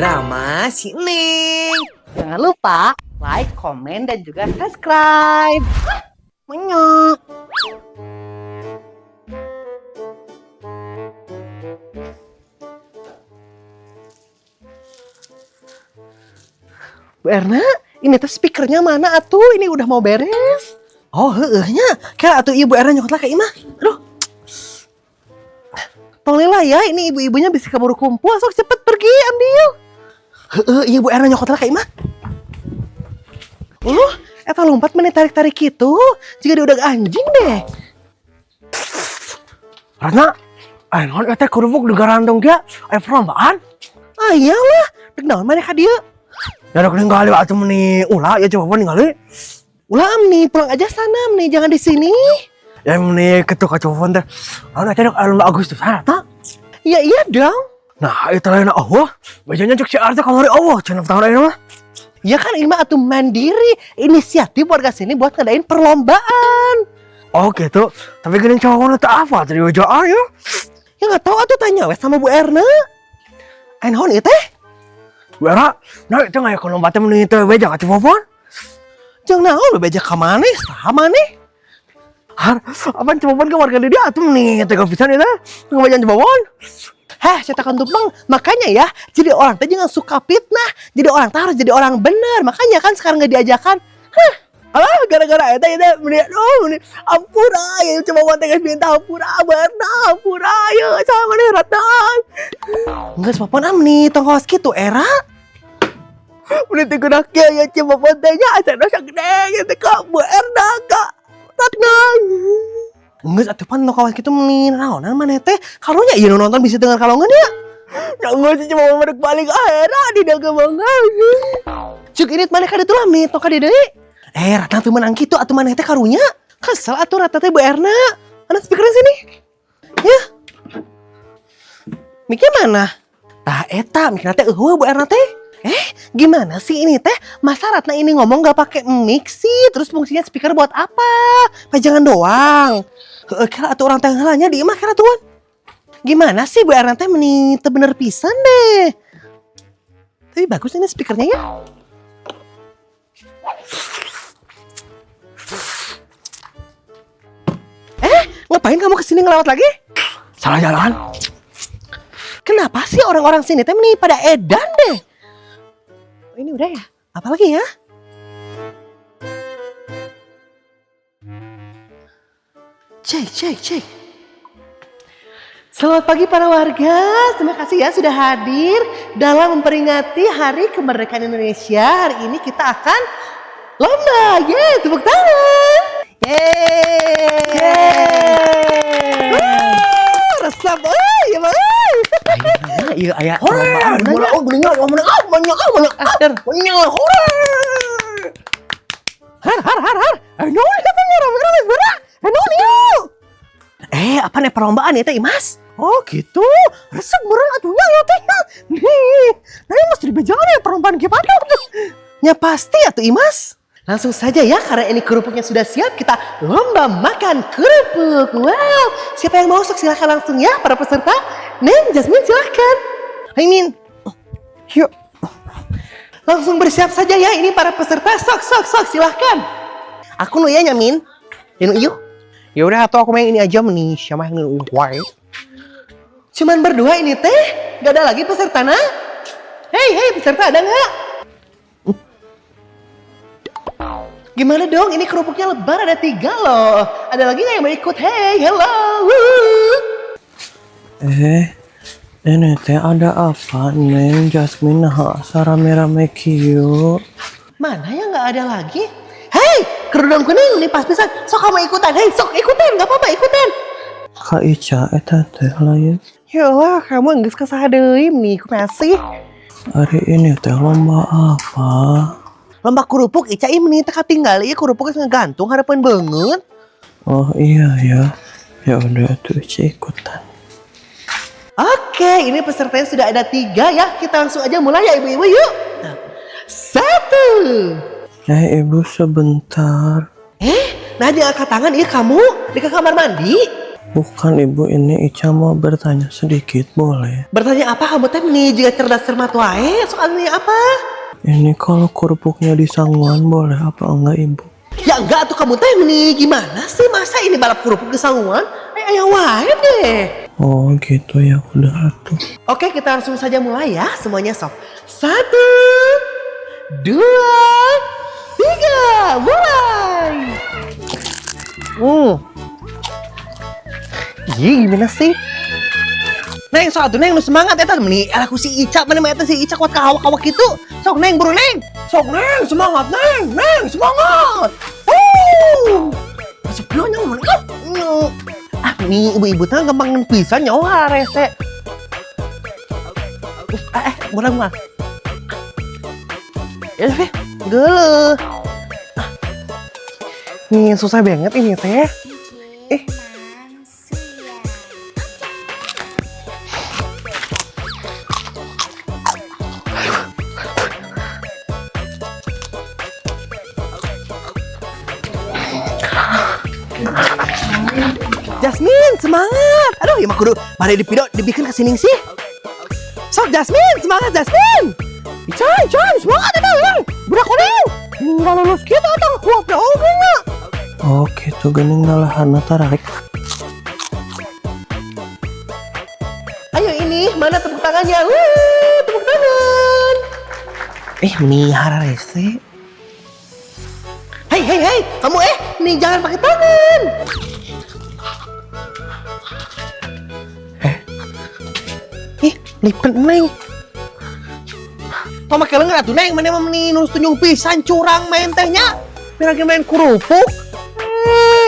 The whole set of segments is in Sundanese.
Drama si Neng. Jangan lupa like, komen, dan juga subscribe. Menyok. Bu Erna, ini tuh speakernya mana atuh? Ini udah mau beres. Oh, heeh nya. Kira atuh Ibu Erna nyokot lah ka imah. Aduh. Tong lila ya, ini ibu-ibunya bisa keburu kumpul, sok cepet pergi ambil. Heeh, iya Bu Erna nyokot lah ka imah. Eta lompat menit tarik-tarik gitu, jika dia udah anjing deh. Ratna, ayo naon eta kerupuk digarandong ge, aya perlombaan. Ah iyalah, dek naon maneh ka dieu? Ya dek ningali atuh meuni ulah ya coba ningali. Ulah nih, pulang aja sana nih, jangan di sini. Ya meuni kitu ka coba teh. Naon eta dek aya lomba Agustusan Ratna? Iya iya dong. Nah, itu lain Allah. Bejanya cek si Arta kamari Allah, cenah tahun ayeuna mah. Ya kan ini mah atuh mandiri, inisiatif warga sini buat ngadain perlombaan. Oh gitu, tapi geuning cowok teh apa tadi wajah ya? Ya nggak tahu atuh tanya weh sama Bu Erna. Aya naon ieu teh? Bu Erna, nah itu ngayakeun lomba teh meuni teu beja ka Cipopon. Jeung naon beja ka maneh, saha maneh? Har, apaan Cipopon ke warga dia atuh meuni teh pisan ieu teh. Ngabejaan Cipopon. Heh, cetakan tumpeng. Makanya ya, jadi orang teh jangan suka fitnah. Jadi orang teh harus jadi orang benar. Makanya kan sekarang nggak diajakan. Hah, Alah, gara-gara eta ieu meuni aduh meuni ampura ya Cipopon teh geus minta ampura, Erna, ampura ya sama maneh Ratna. Enggak Cipopon am nih, tong kawas kitu era. Meuni teu geuna kieu ya Cipopon teh nya asa dosa gede gitu ka Bu Erna ka Ratna. Enggak atuh pan tong kawas kitu meuni naonan maneh teh. Karunya ieu nu nonton bisa dengar kalongan ya. Ya geus si Cipopon mah balik era di daga banget. Cuk ini maneh ka ditu lah nih, tong ka dieu deui. Eh, Ratna tuh menang kitu atuh maneh teh karunya. Kesel atuh Ratna teh Bu Erna. Mana speakernya sini? Ya. Miknya mana? Tah eta mikna teh eueuh Bu Erna teh. Eh, gimana sih ini teh? Masa Ratna ini ngomong gak pakai mic sih? Terus fungsinya speaker buat apa? Pajangan doang. Heeh, kira atuh orang teh heula nya di imah kira tuan. Gimana sih Bu Erna teh meni teu bener pisan deh. Tapi bagus ini speakernya ya. Eh, ngapain kamu kesini ngelawat lagi? Salah jalan. Kenapa sih orang-orang sini teh meni pada edan deh? Oh, ini udah ya? Apalagi ya? Cek, cek, cek. Selamat pagi para warga. Terima kasih ya sudah hadir dalam memperingati Hari Kemerdekaan Indonesia. Hari ini kita akan lomba. Yeay, tepuk tangan. Yeay. Yeay. Resep. Oh, ya bang. Iya aya Hore, perlombaan. Oh, geuning ah, menang ah, menang ah, menang ah. Menang hore. Har, har, har, har. Eh, naon ieu teh rame-rame berak. Eh, naon ieu? Eh, apa nih perlombaan ya teh Imas? Oh gitu, resep meureun atuh nya ya teh. Nih, nah Imas di bejaan ya perlombaan gimana tuh? Ya pasti atuh Imas. Langsung saja ya, karena ini kerupuknya sudah siap, kita lomba makan kerupuk. Wow, siapa yang mau sok silahkan langsung ya para peserta. Neng, Jasmine silahkan. Hai Min, yuk. Langsung bersiap saja ya ini para peserta. Sok, sok, sok silahkan. Aku nu ya nyamin. Ya nu ieu. Ya udah atau aku main ini aja nih, siapa yang nu wae. Cuman berdua ini teh, gak ada lagi peserta nah? Hei, hei peserta ada nggak? Gimana dong? Ini kerupuknya lebar ada 3 loh. Ada lagi nggak yang mau ikut? Hey, hello. Woo. Eh, ini teh ada apa Neng Jasmine nah asa rame-rame kieu. Mana yang nggak ada lagi? Hei, kerudung kuning nih pas pisan. Sok kamu ikutan. Hei, sok ikutan, nggak apa-apa ikutan. Kak Ica eta teh lain. Ya Allah, kamu geus kasaha deui nih, kumaha sih? Hari ini teh lomba apa? Lomba kerupuk Ica ini teh katinggal ieu kerupuk geus ngegantung hareupeun beungeut. Oh iya ya. Ya udah tuh Ica ikutan. Oke, ini pesertanya sudah ada 3 ya. Kita langsung aja mulai ya ibu-ibu yuk. Nah, 1. Eh ibu sebentar. Eh, nah dia angkat tangan iya kamu di ke kamar mandi. Bukan, Ibu, ini Ica mau bertanya sedikit, boleh? Bertanya apa kamu teh nih juga cerdas cermat wae, soalnya apa? Ini kalau kerupuknya disanguan boleh apa enggak, Ibu? Ya enggak tuh, kamu teh nih gimana sih, masa ini balap kerupuk disanguan? Ay, ayah wae deh. Oh gitu, ya udah atuh. Oke, kita langsung saja mulai ya semuanya, sok. 1, 2, 3, mulai. Ih, gimana sih? Neng, sok atuh Neng, nu semangat eta meni ala ku si Ica, mana mah eta si Ica kuat ka hawak-hawak gitu. Sok Neng, buru Neng. Sok Neng, semangat Neng, Neng, semangat. Wuh. Masuk dulu nya mun. Ah, nih ibu-ibu teh gampang pisan nyawa rese. Murah mah. Ya deh, geuleuh. Ah. Nih susah banget ini teh. Jasmine, semangat. Aduh, ya mah kudu bari di video dibikin kesini sih. Sok Jasmine, semangat Jasmine. Ica, Ica, semangat eta euy. Budak kuning. Nggak lulus kita atau kuat dah oge nya. Oh gitu, geuning nalahanna tararik. Ayo ini, mana tepuk tangannya? Wuh, tepuk tangan. Meni hararese. Hei, hei, hei, kamu nih jangan pakai tangan. Ih, lipen neng. Tong make leungeun atuh neng, mana mah meni nurus tunjung pisan curang main tehnya. Biar lagi main kerupuk.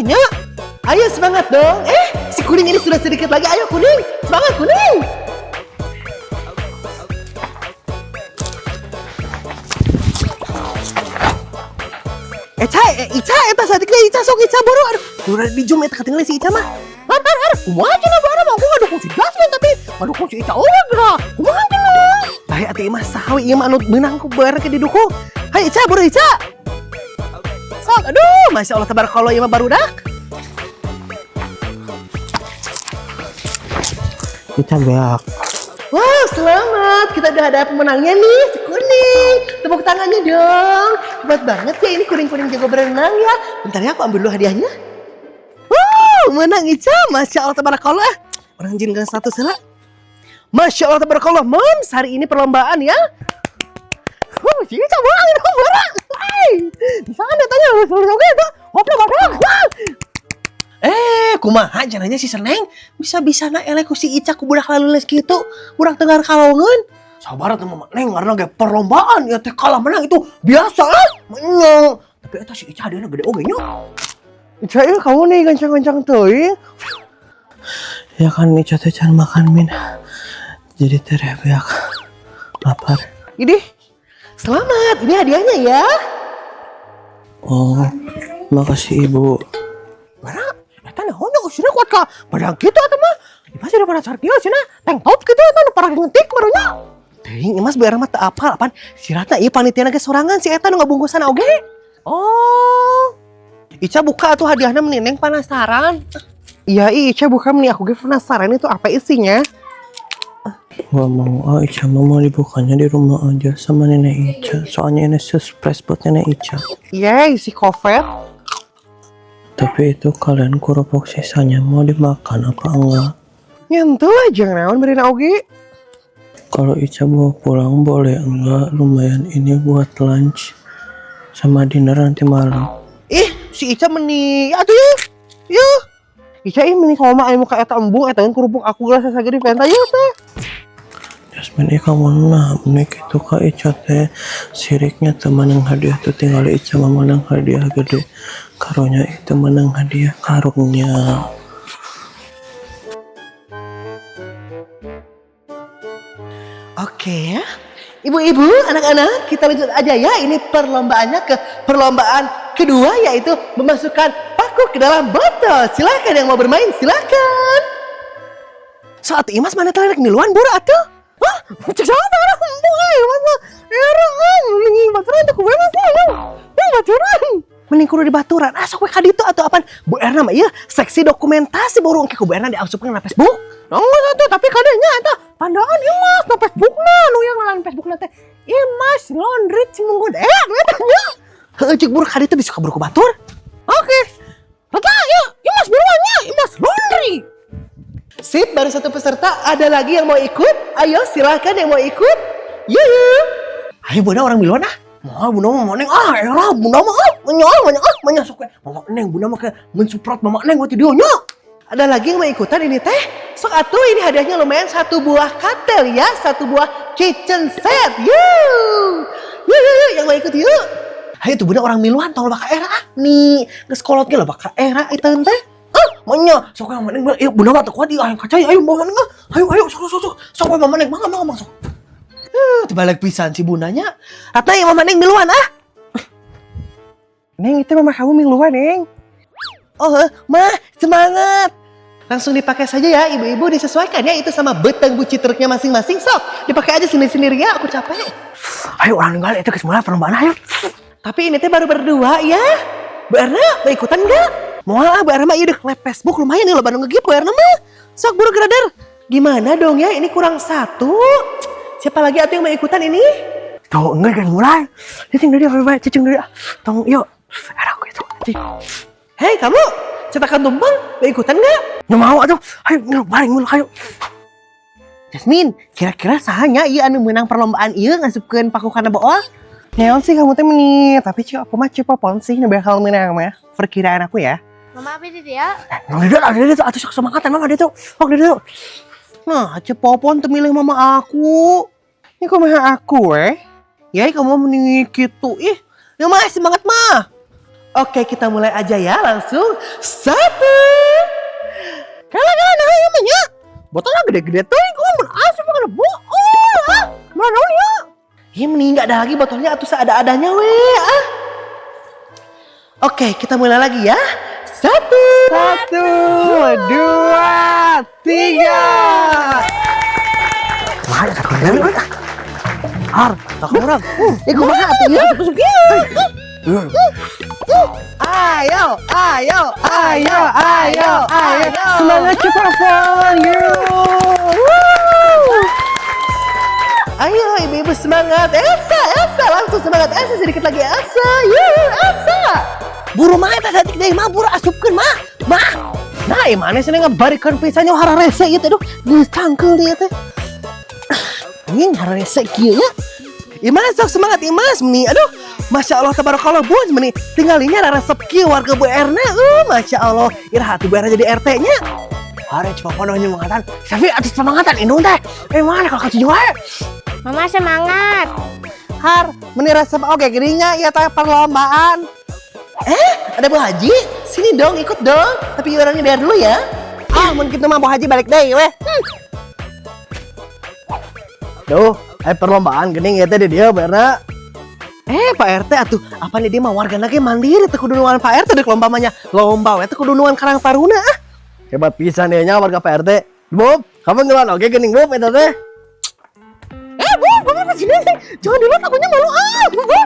Nya. Ayo semangat dong. Si kuning ini sudah sedikit lagi. Ayo kuning, semangat kuning. Ica, Ica, eta satiknya Ica, sok Ica buru. Aduh, udah di zoom eta ketinggalan si Ica mah. Har, har, har. Kumaha cenah bareng aku ngadukung si Jasmine tapi ngadukung si Ica oge geura. Kumaha cenah? Bae atuh ieu mah saha we ieu mah anu meunang ku bareng ke didukung. Hai Ica, buru Ica. Sok, aduh, Masya Allah tabarakallah ieu mah barudak. Ica beak. Wow, selamat. Kita udah ada pemenangnya nih, si kuning. Tepuk tangannya dong. Hebat banget ya ini kuning-kuning jago berenang ya. Bentar ya, aku ambil dulu hadiahnya. Wow, menang Ica. Masya Allah tabarakallah. Orang jin ke 1 salah. Masya Allah tabarakallah, Moms. Hari ini perlombaan ya. Wow, si Ica banget, berak. Hai. Di sana tanya, oke, itu. Hopla, badak. Kumaha caranya si Seneng? Bisa-bisa na eleh ku si Ica ku budak lalules kitu, budak tengar kalongan. Sabar atuh Mama Neng, karena ge perlombaan ya teh kalah menang itu biasa. Menyong. Tapi eta si Ica hadiahna gede oge nya. Ica, ieu kamu nih gancang-gancang teuing. Ya kan Ica teh can makan min. Jadi tereh beak. Lapar. Ini selamat, ini hadiahnya ya. Oh, makasih Ibu. Mana? Eta naon nya usirna kuat ka badang kitu atuh mah. Imas udah penasaran kieu cenah, tank top kitu eta nu parah ngetik barunya. Teuing Imas biar mah teu apal apaan. Siratna ieu panitia ge sorangan si eta nu ngabungkusan oge. Oh. Ica buka atuh hadiahna meni Neng penasaran. Iya, Ica buka meni aku ge penasaran itu apa isinya. Gak mau, ah, Ica mah mau dibukanya di rumah aja sama nenek Ica. Soalnya ini surprise buat nenek Ica. Yeay, si Kofet. Tapi itu kalian kerupuk sisanya mau dimakan apa enggak? Nyentuh aja naon beri oge. Kalau Ica bawa pulang boleh enggak? Lumayan ini buat lunch sama dinner nanti malam. Ih, si Ica meni, aduh yuk, yuk. Ica ih meni kalau mah ayo muka eta embung eta kerupuk aku gelas sagede penta yuk teh. Jasmine, ih kamu nah, nih gitu kak Ica teh siriknya teman yang hadiah tuh tinggal Ica mah menang hadiah gede. Karunya itu menang hadiah karungnya. Oke ya. Ibu-ibu, anak-anak, kita lanjut aja ya. Ini perlombaannya ke perlombaan kedua, yaitu memasukkan paku ke dalam botol. Silakan yang mau bermain, silakan. Saat Imas mana telah ngiluan buru atuh? Hah? Cek siapa orang embung euy, Mas mah. Era euy, baturan teh kumaha Mas mah. Ya baturan. Mending kudu dibaturan. Ah, sok we ka ditu atuh, apan Bu Erna mah ieu seksi dokumentasi, buru engke ku Bu Erna diasupkeun na Facebook. Nongol atuh, tapi kadenya eta pandaan Imas na Facebookna, nu yang ngaran Facebookna teh Imas Laundry Cimunggun. Eh, eta nya. Heueuh, cik buru ka ditu, bisa kaburu ku batur. Oke. Rata, yuk, Imas buruan nya, Imas Laundry. Sip, baru satu peserta. Ada lagi yang mau ikut? Ayo, silahkan yang mau ikut. Yuk. Ayo, bunda, urang miluan ah. Mau bunda mah, neng ah, elah bunda mah ah, menyol, menyol ah, menyol sok we. Mama neng, bunda mah kayak mensupport mama neng waktu dia nya. Ada lagi yang mau ikutan ini teh? Sok atuh, ini hadiahnya lumayan, satu buah katel ya, satu buah kitchen set. Yuk. Yuk, yuk, yuk, yang mau ikut yuk. Ayo tuh, bunda, urang miluan, tong loba era ah. Nih, geus kolot ge loba ka era itu teh. Ah, maunya sok we mama neng, ieu bunda mah teu kuat ieu, ayo kacai, ayo mama neng ah. Ayo ayo, sok sok sok. Sok we mama neng, mangga mangga mangga sok. Eh, terbalik pisan si bundanya. Ratna ya, mama neng miluan ah. Neng, itu mama kamu miluan, neng. Oh, eh, mah, semangat. Langsung dipakai saja ya, ibu-ibu, disesuaikan ya itu sama beteng buci truknya masing-masing. Sok, dipakai aja sendiri-sendiri ya, aku capek. Ayo urang ninggal itu geus mulai perlombaan, ayo. Tapi ini teh baru berdua ya. Bu Erna, mau ikutan nggak? Mau ah, Bu Erna mah iya deh, live Facebook lumayan nih, lo Bandung ngegip Bu Erna mah. Sok buru grader. Gimana dong ya, ini kurang satu. Siapa lagi atuh yang mau ikutan ini? Tuh, enggak kan mulai. Cicing dulu dia, cicing dulu. Tong, yuk. Era aku itu. Hei kamu, cetakan tumpeng, mau ikutan nggak? Nggak mau atuh. Ayo, nggak balik mulu, ayo. Jasmine, kira-kira saha nya ieu anu menang perlombaan ieu ngasupkeun paku kana bool? Neon sih kamu teh meni, tapi cik aku mah Cipopon sih nu bakal menang mah. Perkiraan aku ya. Mama apa itu dia? Eh, dia ada dia tuh, atuh sok semangatan mama dia tuh. Oh, dia tuh. Nah, Cipopon tuh milih mama aku. Ini kumaha aku eh? Ya, kamu mending gitu. Ih, ya mah semangat mah. Oke, kita mulai aja ya langsung. Satu. Kala kala, nah ya mah nya. Botolnya gede-gede tuh, kamu mun asup kana bool. Ah, mana naon ya? Ih, mending nggak ada lagi botolnya atau seada-adanya weh. Ah. Oke, kita mulai lagi ya. Satu. Satu, dua, tiga. Wah, ya kan. Har, tak kurang. Eh, kumaha atuh ya? Ayo, ayo, Ayo, ayo, ayo. Semangat Cipopon, yuk. Ayo ibu-ibu semangat. Elsa, Elsa, langsung semangat. Elsa sedikit lagi, Elsa. Yuk, Elsa. Buru mah eta saeutik deui mah, buru asupkeun mah. Mah. Nah, ieu maneh cenah ngabarikeun pisan nya, hararese ieu teh, aduh, geus cangkeul ieu teh. Anjing, hararese kieu nya. Imas, sok semangat Imas, meni aduh, masya Allah tabarakallah bun, meni tinggalinya resep kieu warga Bu Erna, masya Allah, iraha atuh Bu Erna jadi RT nya. Hare Cipopon nyemangatan. Safi atuh semangatan indung teh. Eh, mana kalau kasih wae. Mama semangat. Har, meni resep oke gininya ieu teh perlombaan. Eh, ada Bu Haji? Sini dong, ikut dong. Tapi orangnya bayar dulu ya. Ah, mun kitu mah Bu Haji balik deui weh. Tuh, eh perlombaan geuning ieu teh di dieu bener. Eh, Pak RT atuh, apa nih dia mah warga lagi mandiri teu kudu nungguan Pak RT dek lomba mah nya. Lomba we teu kudu nungguan Karang Taruna ah. Hebat pisan ya nya warga Pak RT. Bob, kamu ngeluan oke geuning Bob eta teh. Eh, Bu, kamu kesini sih. Jangan dilihat, akunya malu ah. Bu, Bu.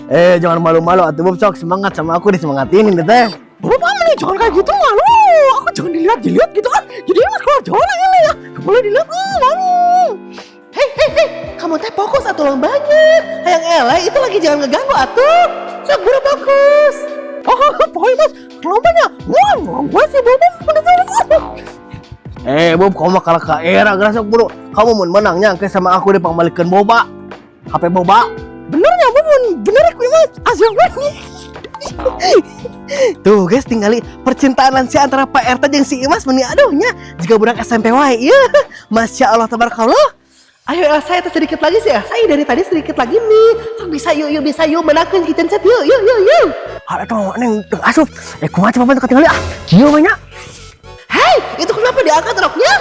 Eh, jangan malu-malu atuh Bob, sok semangat, sama aku disemangatin ini teh. Bu, apa nih? Jangan kayak gitu, malu. Aku jangan dilihat-dilihat gitu kan. Jadi mas keluar jalan ini ya. Gak boleh dilihat, ah, malu. Hei, hei, hei, kamu teh fokus atuh lombanya. Hayang eleh itu lagi jangan ngeganggu atuh. Sok buru fokus. Oh, pokoknya mas, lombanya. Wah, gue sih, Bu, Bu, Bu. Eh, Bob, kamu mah kalah ka era geura, sok buru. Kamu mun menangnya engke sama aku dipangmalikeun boba. HP boba. Bener ya, Bu, bener aku mas. Asal gue. Tuh guys, tinggali percintaan lansia antara Pak RT jeung si Imas meni aduh nya jiga budak SMP wae ieu. Masya Allah tabarakallah. Ayo Elsa, itu sedikit lagi sih Elsa. Ih, dari tadi sedikit lagi nih. Sok bisa yuk, yuk bisa yuk menangkan kitchen set yuk, yuk, yuk, yuk. Hal itu neng asup. Eh, kumaha coba bantu ketinggalan ah. Kieu banyak. Hei, itu kenapa diangkat roknya?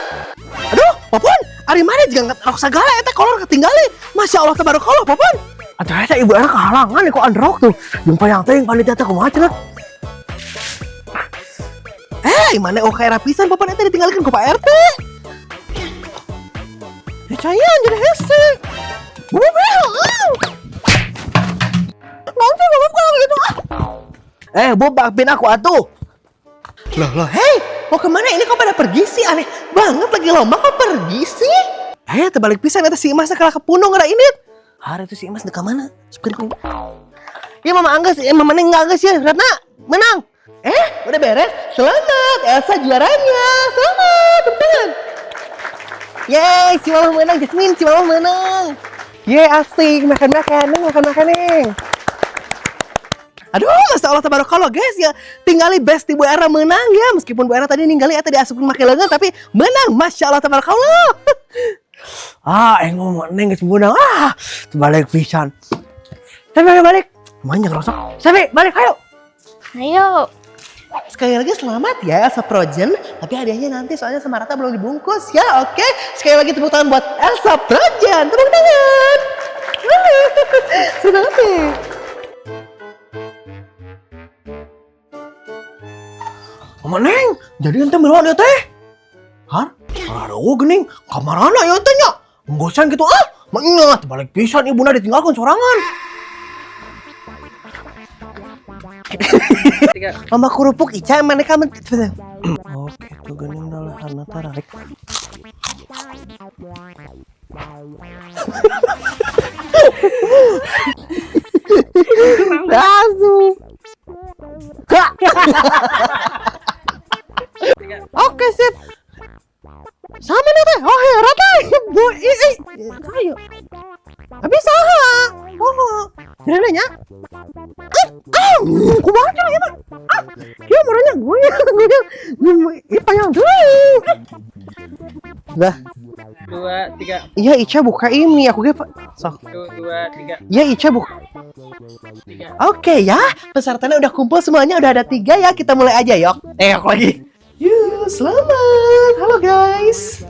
Aduh, Popon, ari mana juga angkat rok segala eta kolor ketinggalan. Masya Allah tabarakallah, Popon. Atuh eta ibu era kehalangan kok androk tuh. Jeung payang teh panitia teh kumaha cenah. Eh, mana oh kayak pisan Popon eta ditinggalkan ku Pak RT. Eh, cayan jadi hese. Bu, bu, bu. Nanti bapak kalau gitu ah. Eh, Bu, maafin aku atuh. Loh, loh, hei, mau kemana ini, kok pada pergi sih? Aneh banget, lagi lomba kok pergi sih? Eh, terbalik pisan eta si Imas kalah ke punung ngera ini. Hari itu si Imas dekat mana? Seperti Ya Mama Anggas, eh Mama Neng nggak Anggas ya, Ratna menang. Eh, udah beres. Selamat, Elsa juaranya. Selamat, tepuk tangan. Yeay, si Mama menang, Jasmine, si Mama menang. Yeay, asik, makan-makan, Neng, makan-makan, Neng. Aduh, Masya Allah, tabarakallah guys ya. Tinggali best Bu Era menang ya. Meskipun Bu Era tadi ninggali atau diasupin make lengan, tapi menang. Masya Allah, tabarakallah. Ah, engko neng geus menang. Ah, terbalik pisan. Tapi ayo balik. Lumayan ngerosok. Sampai balik, ayo. Ayo. Sekali lagi selamat ya Elsa Frozen. Tapi hadiahnya nanti, soalnya sama Rata belum dibungkus ya. Oke. Sekali lagi tepuk tangan buat Elsa Frozen. Tepuk tangan. Seru banget nih. Mama Neng, jadi ente miluan ya teh? Hah? Aduh, gening, kamarana ya teh nya? Nggosan gitu ah? Mengingat, balik pisan ibuna ditinggalkan sorangan. Mama kerupuk Ica mereka men. Oh gitu gening leherna tarik. Langsung. Oke sip. Sama nih teh. Oh ya rata. Bu i i. Ayo. Tapi saha. Oh. Jadi nanya. Ah, ah, kumaha cenah ieu mah? Ah, kieu meureunnya gue gue gue panjang deui. Dah. Dua, tiga. Iya Ica buka ini, aku ge sok. Satu, dua, tiga. Iya Ica buka. Tiga. Oke ya, pesertanya udah kumpul semuanya, udah ada 3 ya. Kita mulai aja yok. Eh, yok lagi. Yuk, selamat. Halo guys.